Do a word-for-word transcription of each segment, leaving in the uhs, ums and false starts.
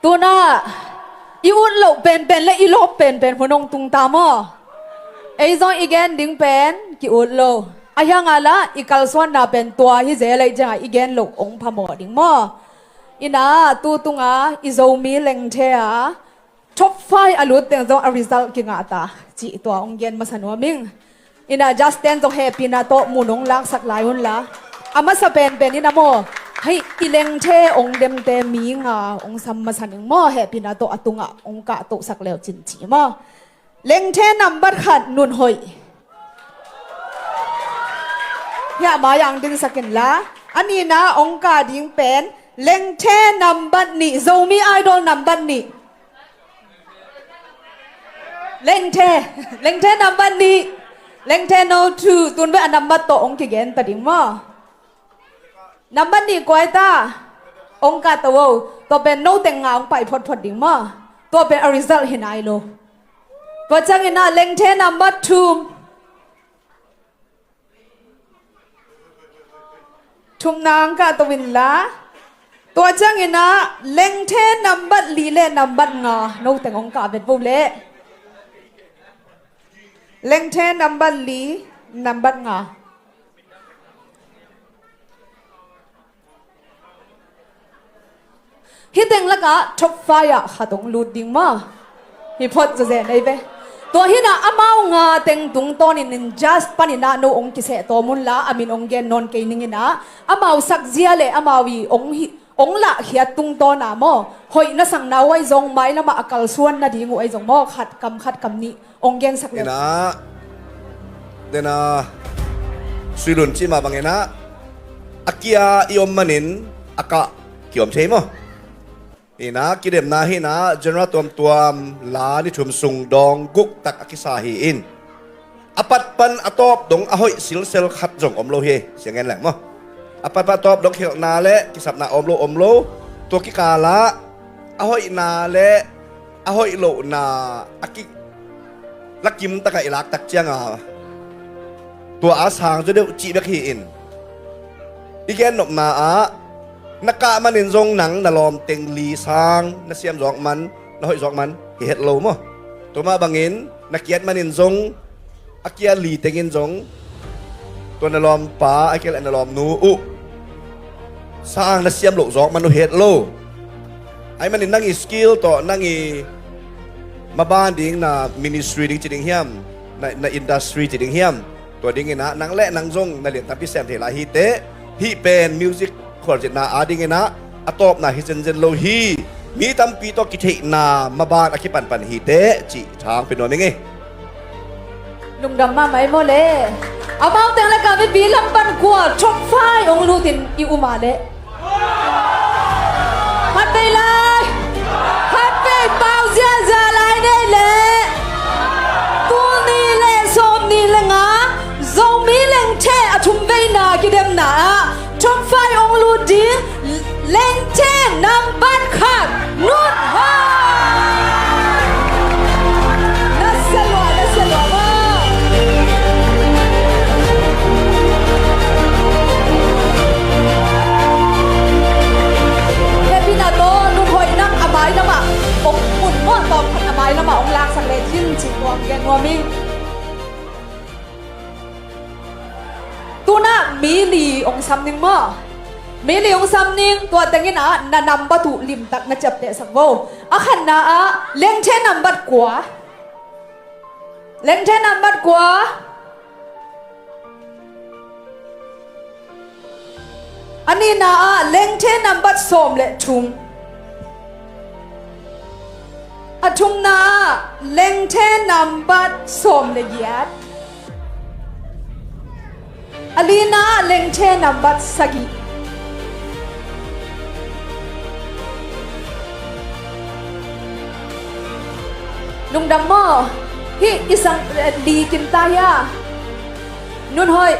Tunah i ut loh penpen le i lawp penpen hun hong tung ta maw? Ei zong i gen ding pen ki ut lo. A hiang a lah i kalsuanna pen tua hi zel ahih ciangah i gen loh hong phamawh ding maw? Inah tu tunga i Zomi lengthe a top five a lut teng zong a result kingah ta cih tua hong gen masa nuam ing. Inah Justin zong hehpihna tawh mun hong laksak lai unla, a masa penpen inah maw, hei, i lengthe hong demte mi nga hong sam masa ning maw, hehpihna tawh a tungah hong kahtohsak leu cin ci maw. Lengthe nambat khat Nun Hoih. Hiah mai-ah hong dinsak inla, a nihna hong kah ding pen lengthe nambat nih, Zomi Idol nambat nih. Lengthe, lengthe nambat nih, lengthe no two, tun beh a nambat tawh hong kigen ta ding maw? Nambat nih kua hi ta, hong kah ta vo, tua pen no teng nga hong pai photphot ding maw? Tua pen a result hi nai lo. Tua ciangin ah lengthe nambat two. Thumna hong kah to inla. Tua ciangin ah lengthe nambat li le nambat nga, no teng hong kah vet vo leh. Lengthe nambat li, nambat nga. Hih teng lakah top five ah khat hong lut ding maw? Hi phot zawzen ei ve. Tua hinah amau nga teng tungtawnin in judge paninah no hong kiseh tawm unla, a min hong gen nawn kei ninginah amau sakzia le amau i hong hi, hong lahkhiat tungtawna maw, hoih na sakna uh ahi zong, mailamah a kalsuan nading uh ahi zong maw, khat kam khat kam nih hong gensak le. Inah, dena, Sui Lun cih mah banginah a kia i om manin a kah kiom thei maw? Inah kidemna hinah genre tuamtuam la ni thum sung dawng guk tak a kisa hi in, a pat pan a tawp dong a hoih silsel khat zong om lo hi. Siang en leng maw? A pat pan a tawp dong khelhna le kisapna om lo, om lo. Tua kikalah a hoihna le a hoih lohna a ki lakim takah i laktak cianga tua a sang zaw deuh cih bek hi in, i gennopna ah na kah manin zong nang na lawmteng li sang na siam zawk man, na hoih zawk man hi het lo maw? Tua mah bangin na kiat manin zong a kia li tengin zong tua na lawmpa a kia le na lawmnu uh sang na siam loh zawk man uh het lo. Ahih manin nang i skill tawh nang i maban ding na ministry ding ci ding hiam, na, na industry ci ding hiam, tua dinginah nang le nang zong na lian tampi sem thei lai hi teh. Hih pen music khualzinna a dinginah a tawpna hi zenzen lo hi. Mi tampi tawh kitheihna maban a kipanpan hi teh cih thang pe nuam ing ei. Lungdam mahmah ei maw le. Amau teng lakah mipi lam pan kua top five hong lutin i um a leh? Khat vei lai. Khat vei pau ziazia lai nei leh. Tul nih le sawm nih le nga Zomi lengthe a thum veina kidemna ah top five hong lut ding lengthe nambat khat Nun Hoih. Na sia lua, na sia lua maw? Hehpihna tawh Nun Hoih nang a mai lamah hong mun maw, tawm khat a mai lamah hong laksak le cin cih tua hong gen nuam ing. Tunah mi li hong sam ning maw? Mi li hong sam ning, tua tengin ah na nambat uh limtak na ciaptehsak vo. A khatna ah lengthe nambat kua? Lengthe nambat kua? A nihna ah lengthe nambat sawm le thum. A thumna ah lengthe nambat sawm le giat. A lina ah lengthe nambat sagih. Lungdam maw? Hih i sang, eh, li kim ta hia? Nun Hoih.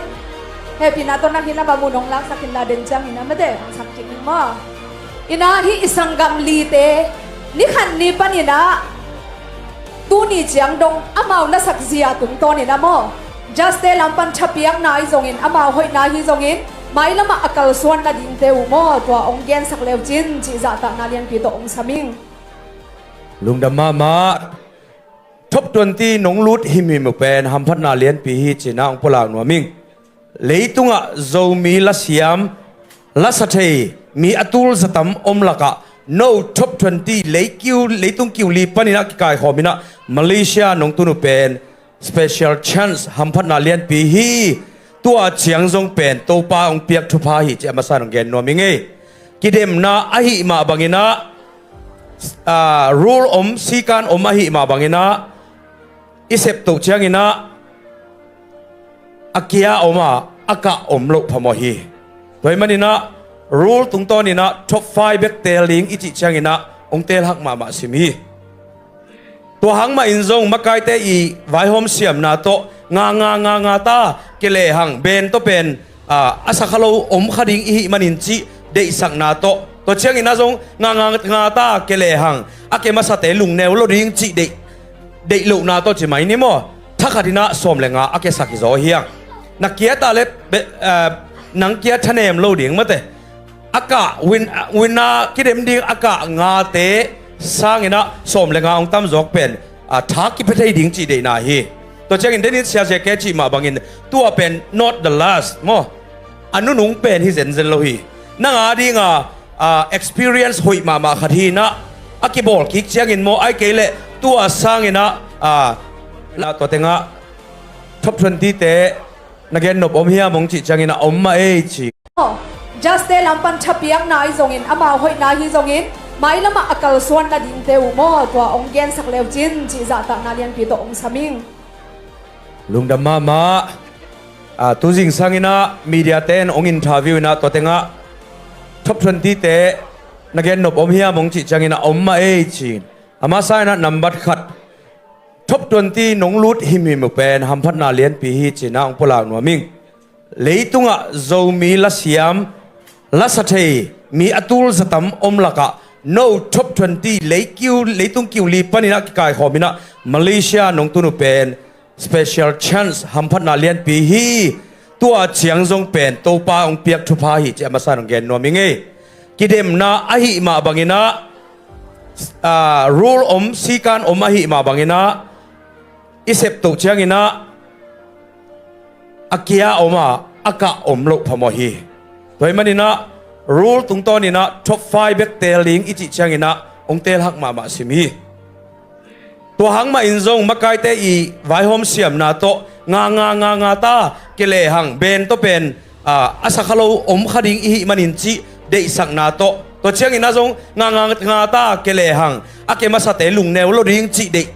Hehpihna tawh nang hih lamah mun hong laksak inla, den ciangin ah mate hong sam kik ning maw? Inah hih i sanggam lite ni khat ni paninah tuni ciang dong amau na sakzia tungtawnin ah maw, judge-te lam pan thapiakna ahi zongin, amau hoihna ahi zongin, mailamah a kalsuan nadingte uh maw, tua hong gensak leu cin cih zahtakna lianpi tawh hong sam ing. Lungdam mahmah. Top twenty nong lut himhim uh pen hamphatna lianpi hi cih na hong pulak nuam ing. Leitungah Zomi lasiam, lasa thei mi a tul zatam om lakah no top twenty leikiu, leitung kiu li panin ah kikaikhawm in ah Malaysia nong tun uh pen special chance, hamphatna lianpi hi. Tua ciang zong pen Topa hong piak thupha hi cih a masa in hong gen nuam ing ei. Kidemna ahih mah bangin ah, ah, rule om, sikan om ahih mah bangin ah i septoh ciangin ah a kia om a, a kah om loh phamawh hi. Tua ahih manin ah rule tungtawnin ah top five bek teel ding i cih ciangin ah hong teel hak mahmah sim hi. Tua hang mahin zong makaite i vaihawm siamna tawh nga nga nga nga ta, ke lehang band tawh pen, ah, a sa kha lo om kha ding i hih manin cih deihsakna tawh, tua ciangin ah zong nga nga nga ta, ke lehang a ke masate lungneu lo ding cih deih, deih lohna tawh ci mai ni maw. Thakhat in ah sawm le nga a ke sak hi zaw hi hang. Na kia ta le be-, ah, nang kia thanem lo ding mate. A kah win, win a kidem ding a kah ngate sangin ah sawm le nga hong tam zawk pen, ah, tha kipia thei ding cih deihna hi. Tua ciangin denin Sia Zeke cih mah bangin tua pen not the last maw. A nunung pen hi zenzen lo hi. Nang a dinga, ah, experience hoih mahmah khat hi in ah a kibawl kik ciangin maw, ahih kei leh tua sangin ah, ah, la tua tengah top twenty te na gen nop om hiam hong cih ciangin ah om mah ei ci. Judge te lam pan thapiakna ahi zongin, amau hoihna ahi zongin, mailamah a kalsuan nadingte uh maw, tua hong gensak leu cin cih zahtakna lianpi tawh hong sam ing. Lungdam mahmah. Ah, tu zingsangin ah media te in hong interview in ah tua tengah top twenty te na gen nop om hiam hong cih ciangin ah om mah ei ci. A masa in ah nambat khat, top twenty nong lut himhim uh pen hamphatna lianpi hi cih na hong pulak nuam ing. Leitungah Zomi lasiam, lasa thei mi a tul zatam om lakah no top twenty leikiu, leitung kiu li panin ah kikaikhawm in ah Malaysia nong tun uh pen special chance, hamphatna lianpi hi. Tua ciang zong pen Topa hong piak thupha hi cih a masa in hong gen nuam ing ei. Kidemna ahih mah bangin ah, ah, rule om, sikan om ahih mah bangin ah i septoh ciangin ah a kia om a, a kah om loh phamawh hi. Tua ahih manin ah rule tungtawnin ah top five bek teel ding i cih ciangin ah hong teel hak mahmah sim hi. Tua hang mahin zong makaite i vaihawm siamna tawh nga nga nga nga ta, ke lehang band tawh pen, ah, a sa kha lo om kha ding i hih manin cih deihsakna tawh, tua ciangin ah zong nga nga nga ta, ke lehang a ke masate lungneu lo ding cih deih,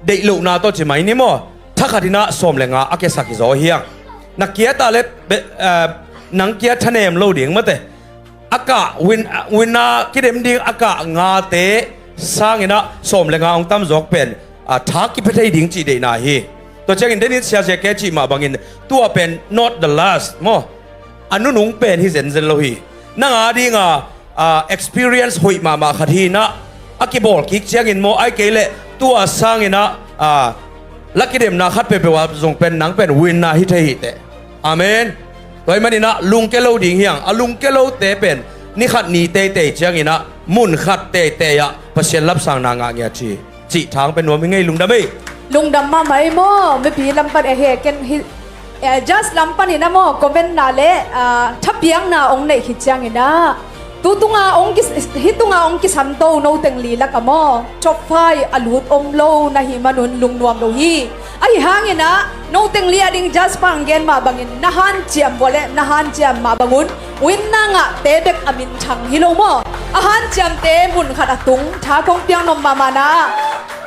deih lohna tawh ci mai ni maw. Thakhat in ah sawm le nga a ke sak hi zaw hi hang. Na kia ta le be-, ah, nang kia thanem lo ding mate. A kah win, win a kidem ding a kah ngate sangin ah sawm le nga hong tam zawk pen, ah, tha kipia thei ding cih deihna hi. Tua ciangin denin Sia Zeke cih mah bangin tua pen not the last maw. A nunung pen hi zenzen lo hi. Nang a dinga, ah, experience hoih mahmah khat hi in ah a kibawl kik ciangin maw, ahih kei leh tua sangin ah, ah, la kidemna khat peuhpeuh ah zong pen nang pen win na hi thei hi teh. Amen. Tua ahih manin ah lungke lo ding hi hang. A lungke lote pen ni khat ni teitei ciangin ah mun khat teitei ah Pasian lapsangna ngah ngiat hi cih thang pen nuam hi ngei. Lungdam ei. Lungdam mahmah ei maw. Mipi lam pan e he ken hi, eh, judge lam panin ah maw, comment na le, ah, thapiakna hong neih khit ciangin ah tu tunga hong kis-, hih tunga hong kisamto no teng li lakah maw, top five a lut om lo na hih manun lungnuam lo hi. Ahi hangin ah no teng li a ding judge pa hong gen mah bangin na hanciam vua le na hanciam mah bangun win na ngahte bek a minthang hi lo maw. A hanciamte mun khat a tung, tha kong piak nop mahmah na ah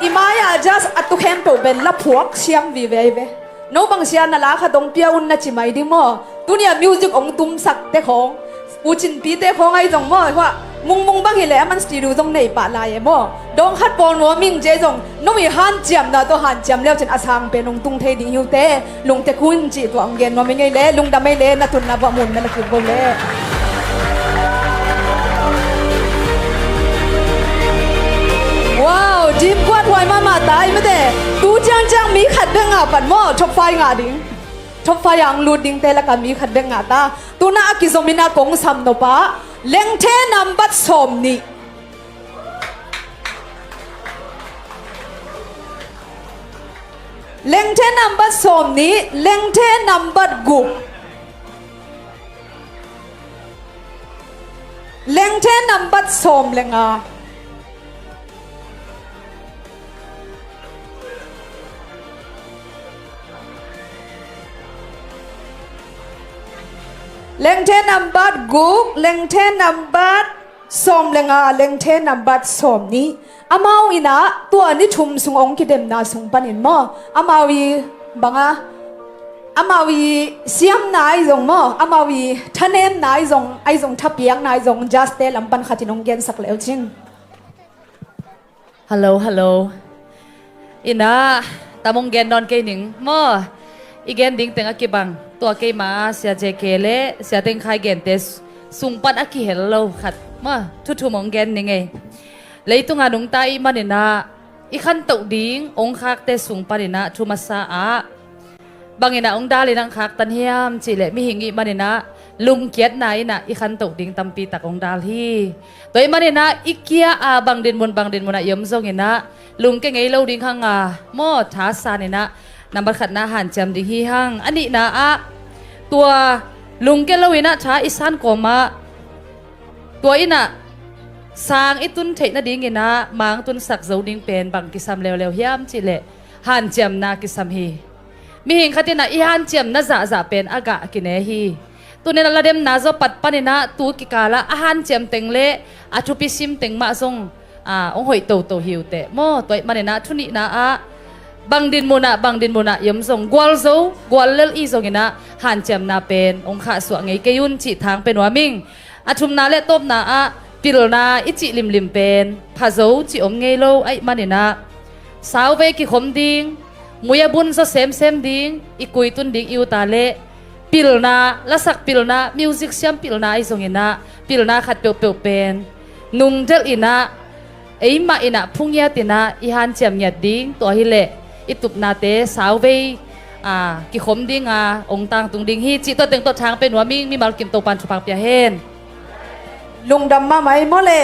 i mai-ah judge a tu khempeuh pen la phuak siam vive hi ve. No bang sia na la khat hong pia un na ci mai ding maw. Tuni-ah music hong tumsakte khawng, U Cin Pi te khawng ahi zong maw, hua mungmung bang hileh a man studio zong nei pah lai e maw. Dawng khat bawl nuam ing ci zong, no i hanciamna tawh hanciam leu cin a sang pen hong tung thei ding hi uh teh. Lungte khun cih tua hong gen nuam hi ngei le, lungdam ei le, na tunna buah mun na la kik bo le. Wow, dim kuat huai mahmah ta i mate. Tu ciangciang mi khat bek ngah pan maw, top five ngah ding. Top five ang lut dingte lakah mi khat bek ngah ta. Tuna a kizomin a kong sam nop ah Lengthe nambat sawm nih. Lengthe nambat sawm nih, lengthe nambat guk, lengthe nambat sawm le nga. Lengthe nambat guk, lengthe nambat sawm le nga, lengthe nambat sawm nih. Amau in ah tua ni thum sung hong kidemna sung panin maw, amau i banga, amau i siamna ahi zong maw, amau i thanemna ahi zong, ahi zong thapiakna ahi zong, Jaste lam pan khatin hong gensak le uh cin. Hello, hello. Ina, tam hong gen nawn kei ning maw. I gen ding teng a kibang tua keima Sia J K le Sia Teng Khai gente sung pan a kihel lo khat maw, thu thum hong gen ning ei. Leitunga nungta i hih manin ah i khantoh ding hong khakte sung panin ah thu masa ah bangin ah hong dal in hong khaktan hiam cih leh mihing i hih manin ah lungkiatna in ah i khantoh ding tampi tak hong dal hi. Tua i hih manin ah i kia a bang dinmun bang dinmun ah i om zongin ah lungkia ngei lo ding hang a maw, thasan in ah nambat khatna hanciam ding hi hang. A nihna ah tua lungkia lo in ah tha i san kawm ah tua in ah sang i tun theih nadingin ah mang tunsak zo ding pen bang kisam leuleu hiam cih leh hanciamna kisam hi. Mihing khat in ah i hanciamna zahzah pen a gah kine hi. Tuni in ah lademna zaw pat panin ah tu kikal ah a hanciam teng le a thupi sim teng mah zong, ah, hong hoih toto hi uh teh maw. Tua i hih manin ah thu nihna ah bang dinmun ah bang dinmun ah i om zong gualzo guallel i zongin ah hanciamna pen hong khahsuah ngei kei un cih thang pia nuam ing. A thumna le tawpna ah pilna i cih limlim pen phazo cih om ngei lo ahih manin ah sauvei kikhom ding, mui a bun zaw semsem ding, i kuitun ding i ut a leh pilna, lasak pilna, music siam pilna ahi zongin ah pilna khat peuhpeuh pen nungdelh in ah eimah in ah phungiat in ah i hanciam ngiat ding, tua hi leh i tupnate sauvei, ah, kikhom ding a hong tangtung ding hi cih tua teng tawh thang pia nuam ing. Mimal kim Topan thupha pia hen. Lungdam mahmah ei maw le.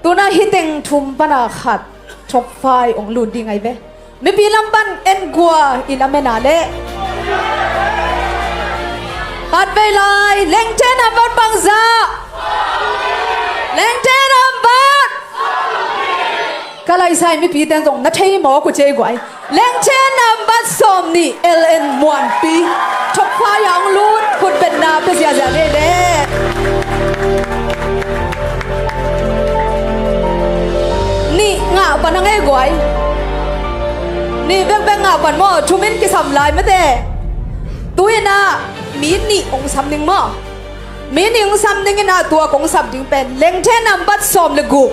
Tuna hih teng thum pana khat top five hong lut ding ahi ve. Mipi lam pan en gua i lam en a leh khat vei lai, lengthe nambat bangzah? Lengthe nambat. Ka laisai mipi ten zong na thei maw, ku cei guai. Lengthe nambat sawm nih, L N Muanpi. Top five ah hong lut, khut betna pia ziahziah ve le. Nih ngah pan a ngei guai. Nih bekbek ngah pan maw, thum in kisam lai mate. Tu in ah mi nih hong sam ding maw. Mi nih hong sam ding in ah tua kong sap ding pen lengthe nambat sawm le guk.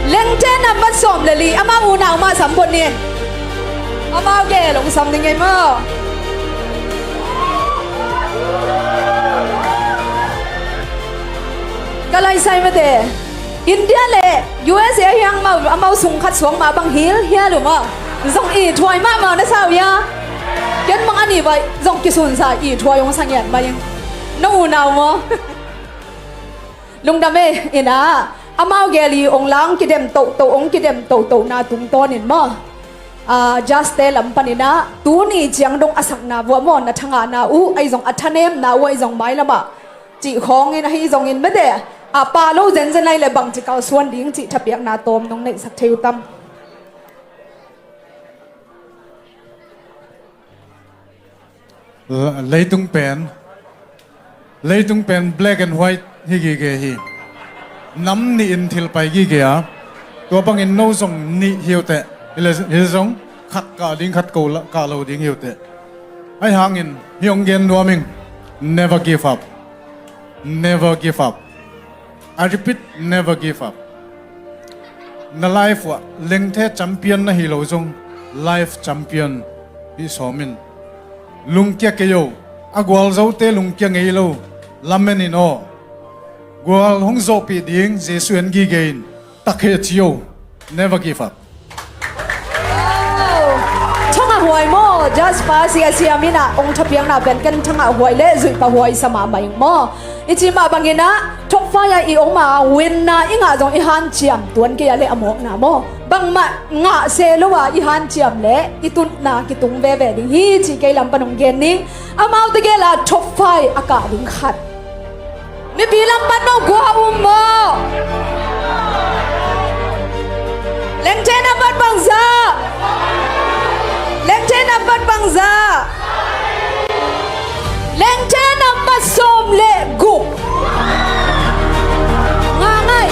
Lengthe nambat sawm le li, amau unau mah sam phot ni. Amau gel hong sam ding ei maw. Ka laisai mate, India le U S A hiang amau, amau sung khat suang mah bang hil hial uh maw. Zong i thuai mahmah na sa uh hia. Ken bang a nih vai zong kisunsa i thuai hong sa ngiat mah ing. Na unau maw. Lungdam ei. In ah amau gel i hong la hong kidem tohtoh, hong kidem tohtohna tungtawnin maw, ah, Jaste lam panin ah tuni ciang dong a sakna vuah maw, na thangahna uh ahi zong, a thanemna uh ahi zong, mailam ah cih khawngin ahi zongin mate, a pah lo zenzen ahi leh bangci kalsuan ding cih thapiakna tawm nong neihsak thei uh tam? Leitung pen, leitung pen black and white hi gige hi. Nam nih in thil pai gige a, tua bangin no zong nih hi uh teh. Hi le, hi zong khat kah ding, khat ko la, kah lo ding hi uh teh. Ahi hangin hih hong gen nuam ing. Never give up. Never give up. I repeat, never give up. Na life uah lengthe champion na hi lo zong, life champion hi sawm in. Lungkia kei o, a gualzote lungkia ngei lo, lamen in aw. Gual hong zawhpih ding Jesu en gige in, tak he ci o. Never give up. Thangah huai maw, Jasper sia siam in ah hong thapiakna pen ken thangah huai le zuih pah huai sa mahmah ing maw. I cih mah bangin ah, top five ah i om a, winna i ngah zong i hanciam tuan kei a leh a mawkna maw. Bangmah ngah se lo a i hanciam leh i tutna kitung veve ding hi cih kei lam pan hong gen ning. Amaute gel a top five a kah ding khat. Mipi lam pan no kua um maw? Lengthe nambat bangzah? Lengthe nambat bangzah? Lengthe nambat sawm le guk. Nga ngai.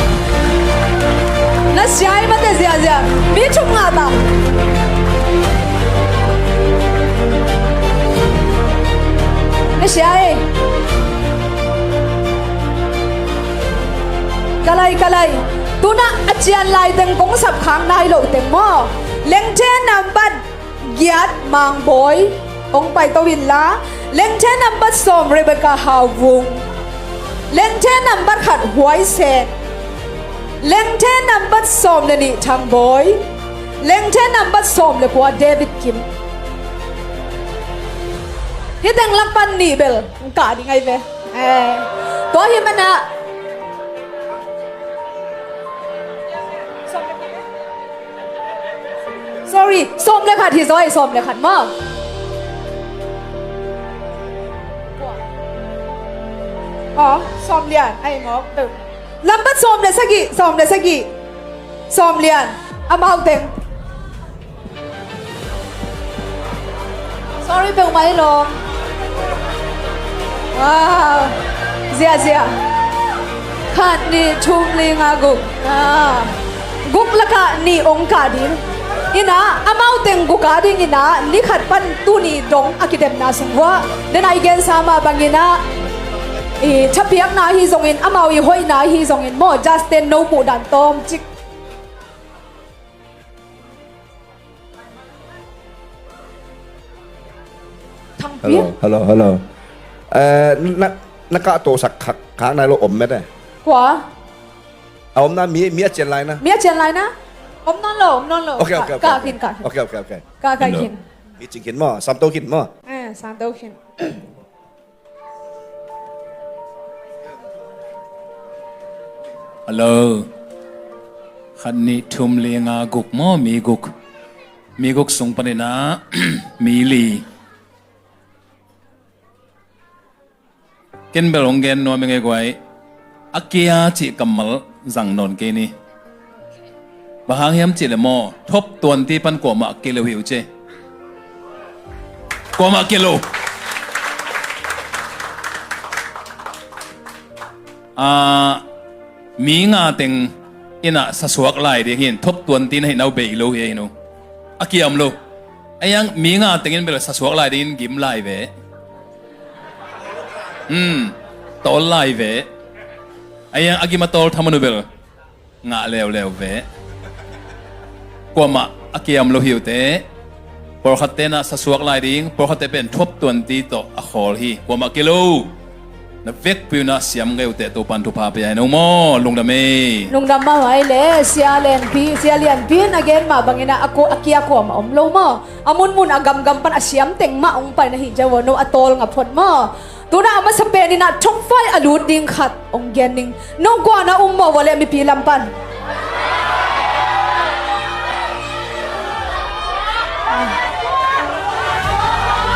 Na sia hi mate ziahziah. Mi thum ngah ta. Na sia hi. Ka lai, ka lai. Tuna a cian lai teng kong sap khak nai lo teng maw? Lengthe nambat giat Mang Bawi hong paito inla, lengthe nambat sawm Rebecca Hau Vung, lengthe nambat khat Huai Sen, lengthe nambat sawm le nih Thang Bawi, lengthe nambat sawm le kua David Kim. Hih teng lak pan nih bel hong kah ding ahi ve. Eh, tua hi mana. Sorry, sawm le khat hi zaw, sawm le khat maw. Aw, sawm lian, ai maw. Nambat sawm le sagih, sawm le sagih. Sawm lian, amau teng. Sorry, peuhmah hi lo. Wow. Ziahziah. Khat, nih, thum, li, nga, guk. Ah. Guk lakah nih ong kah ding. Inah, amau teng guk a ding inah, ni khat pan tuni dong a kidemna sung uah. Denai gensa mah bang inah. I thapiakna hi zongin, amau i hoihna hi zongin, maw, Justin no muhdan tawm cik. Thangpi? Hello, hello, hello. Eh, na, na kah to sak khak, khak nai lo om met eh. Kua? A om na mi, mi a cian lai na. Mi a cian lai na? Om nawn lo, om nawn lo. Okay, okay, okay, okay. Kah khin, kah khin. Okay, okay, okay. Kah, kah khin. Mi cing khin maw, sam to khin maw. Eh, sam to khin. Hello. Khat, nih, thum, li, nga, guk maw, mi guk. Mi guk sung panin ah mi li. Ken bel hong gen nuam ing ei guai. A kia cih kammal zang nawn kei ni. Bang hang hiam cih leh maw, top twenty pan kuamah kia lo hi uh ci. Kuamah kia lo. Ah, mi nga teng in ah sasuak lai ding hi in, top twenty na hih na uh bei lo hi ei hi no. A kia om lo. A iang mi nga teng in bel sasuak lai ding in gim lai ve. Hmm, tawl lai ve. A iang a gim a tawl tham a nu bel ngah leuleu ve. Kuamah a kia om lo hi uh teh. Pawlkhatte na sasuak lai ding, pawlkhatte pen top twenty tawh a khawl hi. Kuamah kia lo. Na vekpi un ah siam ngei uh teh Topan thupha pia hi no maw, lungdam ei. Lungdam mahmah ei leh, Sia Lianpi, Sia Lianpi in a gen mah bangin ah a ku-, a kia kuamah om lo maw. A munmun a gamgam pan a siam teng mah hong pai na hi cia uh a no a tawl nga phot maw. Tuna a masa pen in ah top five a lut ding khat hong gen ning. Nong kua na um maw vua leh mipi lam pan.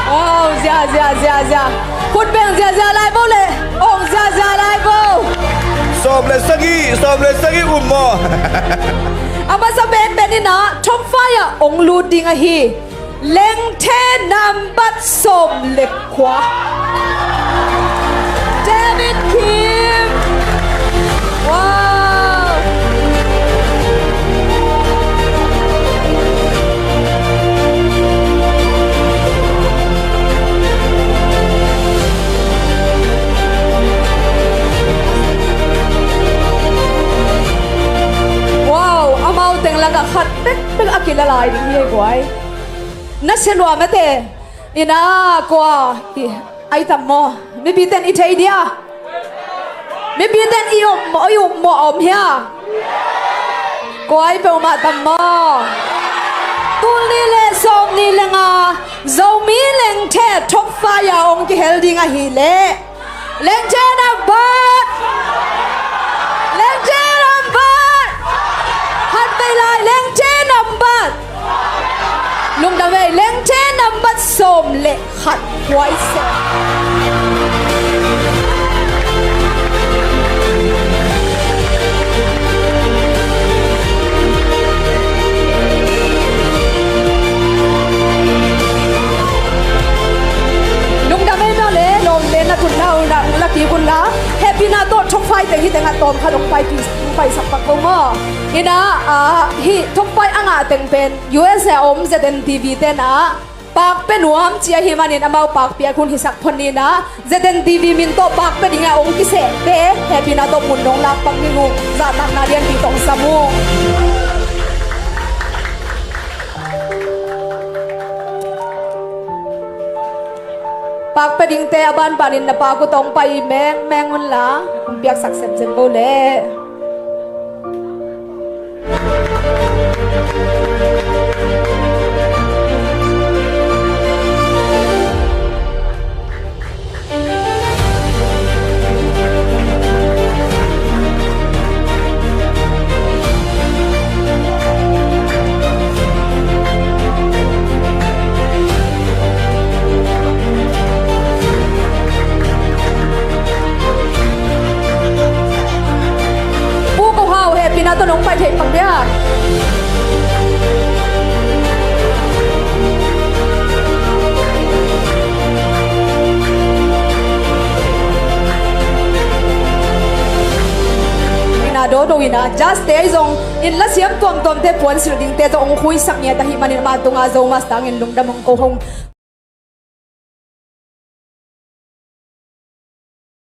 Wow, zia, zia, zia, zia. Khut beng zia, zia lai bo leh. Ong zia, zia lai bo. Sawm le sagih, sawm le sagih um maw. A masa pen pen in ah top five ah hong lut ding ahi. Lengthe nambat sawm le kua. David Kim. Wow. Wow, amau teng lakah khat pek pek a kila lai ding hi ei guai. Na sia lua mate. Ina kua i ai tam maw? Mipi ten i thei dia. Mipi ten i um maw, i um maw om hia? Kua i peuhmah tam maw? Tul nih le sawm nih le nga Zomi lengthe top five ah hong kihel ding ahih leh Lengce nambat! Lengce nambat! Khat vei lai, Lengce nambat! Lungdam ei, Lengce nambat sawm le khat, huai se. Lungdam ei, bia le lawm le na tun lau na la kik un la. Hehpihna tawh thokfai teng hi teng a tawm khat hong pai pi, hong paisak pak ko maw. Ina, ah, hi thokfai a ngah teng pen U S A om Z N T V te na pak pia nuam ci ahih manin amau pak piak hun hisak phot ni na. Z N T V min tawh pak pia ding a hong kisehte hehpihna tawh mun nong lak pak ding uh, zahnatna lianpi tawh hong sam uh. Pak pia dingte a banbanin na pak uh tawh hong pai mengmeng un la, hong piaksak semsem vo leh. Pu Kong Hau, hehpihna tawh nong pai thei pak dia. Ina, dodo ina, just te zong in la siam tuamtuamte puan silh dingte zong hong khuisak ngiat ahih manin amah tungah Zo Mastang in lungdam hong ko hong